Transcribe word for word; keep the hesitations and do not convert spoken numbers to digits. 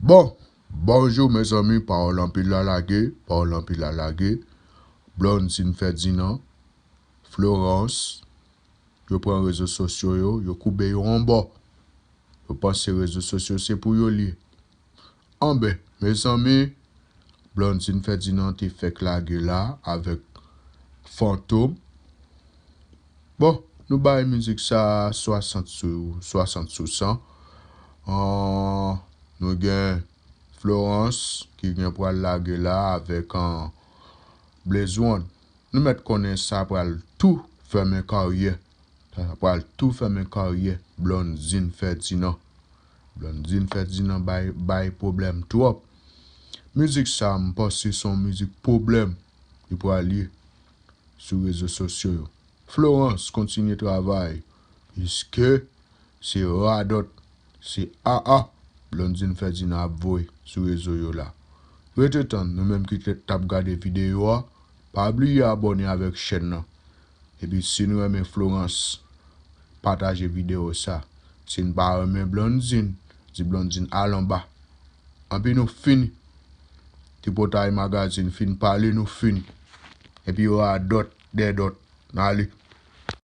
Bon, bonjou mezanmi, pawòl anpil la lage, pawòl anpil la lage. Blondine Ferdinand, Florence, yo pran rezo sosyo yo, yo koube yo yon bò. Yo panse rezo sosyo se pou yo li ye. Anben, mezanmi, Blondine Ferdinand te fèk lage la avèk Fantom. Bon, nou bay mizik sa swasant sou swasant sou san. An, nou gen Florence ki gen pral lage la avèk an Blaze One. Nou mèt konnen sa pral tou fèmen karyè. Sa pral tou fèmen karyè Blondine Ferdinand. Blondine Ferdinand bay, bay pwoblèm twòp. Mizik sa, m panse se yon mizik pwoblèm li pral ye sou rezo sosyo yo. Florence kontinye travay, piske se radòt, se aa Blondine Ferdinand ap voye sou rezo yo la. Rete tann, nou menm ki t ap gade videyo a, pa bliye abòne avèk chèn nan. Epi si n renmen Florence, pataje videyo sa. Si n pa renmen Blondine, di Blondine al anba. Anpi nou fini. Tripotay Magazine fin pale, nou fini. Epi radòt, dèdòt, n ale.